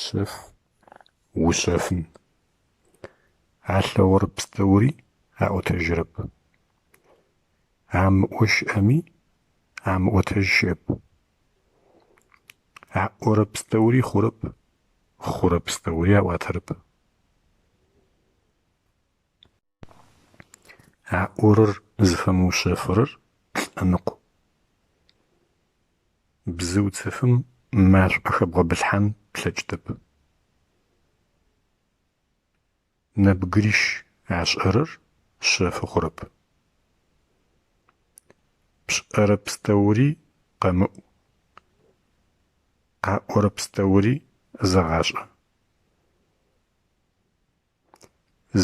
Шъэф ушъэфын. Алъэгъурэ пстэури аӏотэжьырэп. Амыӏо щыӏэми, амыӏотэжь щыӏэп. Аӏорэ пстэури хъурэп, хъурэ пстэури аӏуатэрэп. Аӏорэр зыфэмыушъэфырэр лӏы ныкъу. Бзыуцыфым машӏо хэбгъэбылъхьан плъэкӏытэп. Нэбгырищ ашӏэрэр шъэфы хъурэп. Пшӏэрэ пстэури къэмыӏу, къаӏорэ пстэури зэгъашӏэ.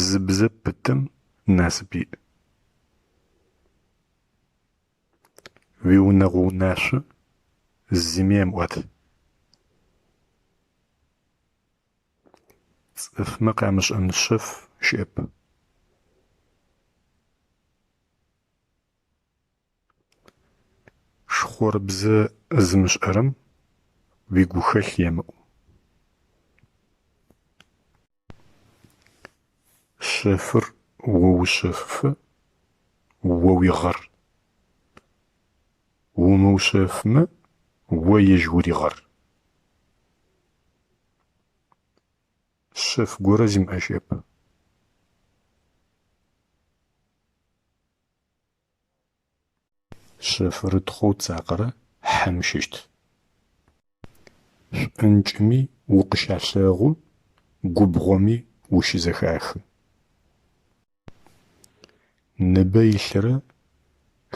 Зыбзэ пытэм насып иӏ. Уиунэгъо унашъо зыми емыӏуат. Цӏыфмэ къамышӏэн шъэф щыӏэп. Шхъорыбзэ зымышӏэрэм уигухэлъ емыӏу. Шъэфыр оушъэфыфэ о уигъэр. Умыушъэфмэ о ежь уригъэр. Шъэф горэ зимыӏэ щыӏэп. Шъэфрытхъоу цакъэрэ хьэм щыщт. Шӏункӏыми укъыщалъэгъу, губгъоми ущызэхахы. Ныбэ илъырэ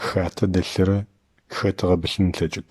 хатэ дэлъырэ хэт ыгъэбылъын ылъэкӏыт.